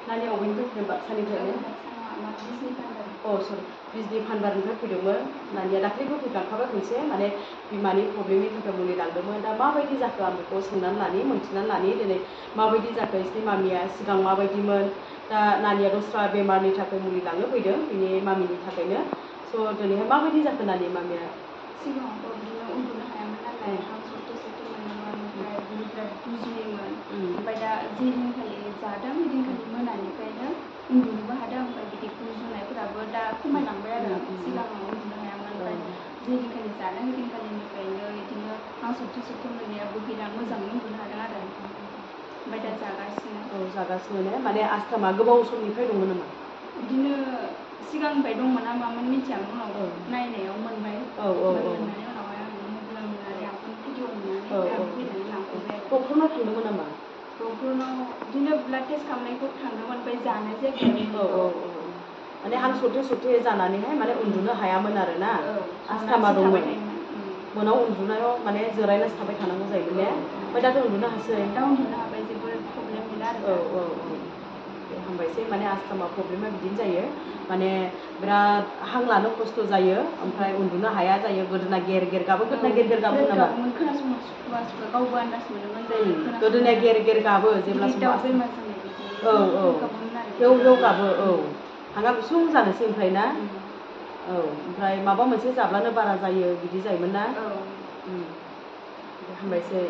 नानि अबेनिफ्राय फैदों बाक्सानिफ्रायनो सरि बिजनि भान्दारनिफ्राय फैदोंमोन नानिया दाख्लैबो फैखांखाबाय खनसे माने बिमानि प्रब्लेमनि थाखाय मुलि लांदोंमोन दा माबायदि जाखो आं बेखौ सोंनानै लानि मोनथिनानै लानि दिनै माबायदि जाखो बिसोरनि मामिया सिगां माबायदिमोन दा नानिया दस्रा बेमारनि थाखाय मुलि लांनो फैदों बिनि मामिनि थाखायनो स' दिनैहाय माबायदि जाखो नानि मामिया सिगाङावथ' बिदिनो उन्दुनो हायामोन नालाय हां सरथे सरथे मोनोमोन ओमफ्राय बिनिफ्राय गुजुयोमोन ओमफ्राय दा जे दिनखालि जादों ओइदिनखालि मोनानिफ्रायनो उन्दुनोबो हादों ओमफ्राय बिदि गुजुनायफोराबो दा खमायलांबाय आरो सिगाङाव उन्दुनो हायामोन ओमफ्राय जे दिनखालि जादों ओइदिनखालिनिफ्रायनो बिदिनो हां सरथे सरथे मोननायाबो गैला मोजाङै उन्दुनो हादों आरो ओमफ्राय दा जागासिनो जागासिनो ने माने आस्थामा गोबाव समनिफ्राय दंमोन नामा बिदिनो सिगांनिफ्राय दंमोन ना मामोन मिथियामोन उनाव नायनायाव मोनबाय मोननानै उनावहाय आं मबाइलाव नुनानै आंखौनो भिडिअ नुनानै फैनानै लांफैबाय आरो डक्टरनाव थांदोंमोन नामा डक्टरनाव बिदिनो ब्लाड टेस्ट खालामनायखौ थांदोंमोन ओमफ्राय जानाय जायाखै माने हां सरथे सरथे जानानैहाय माने उन्दुनो हायामोन आरो ना आस्थामा दंमोन मोनाव उन्दुनायाव माने जिरायनासो थाबाय थानांगौ जायोमोन ने ओमफ्राय दाथ' उन्दुनो हासै दा उन्दुनो हाबाय जेबो प्रब्लेम गैला आरो हामबायसै माने आस्थामा प्रब्लेमा बिदिनो जायो माने बिराद हां लानो खस्थ' जायो ओमफ्राय उन्दुनो हाया जायो गोदोना गेर गेर गाबो गोदोना गेर गेर गाबो नामा खोनासंनो सुखुवा सुखुवा गावबो आन्दाज मोनोमोन जायो गोदोना गेर गेर गाबो जेब्ला बेमार जानाय हेव हेव गाबो हाङा गुसुं जानोसै ओमफ्राय ना ओमफ्राय माबा मोनसे जाब्लानो बारा जायो बिदि जायोमोन ना हामबायसै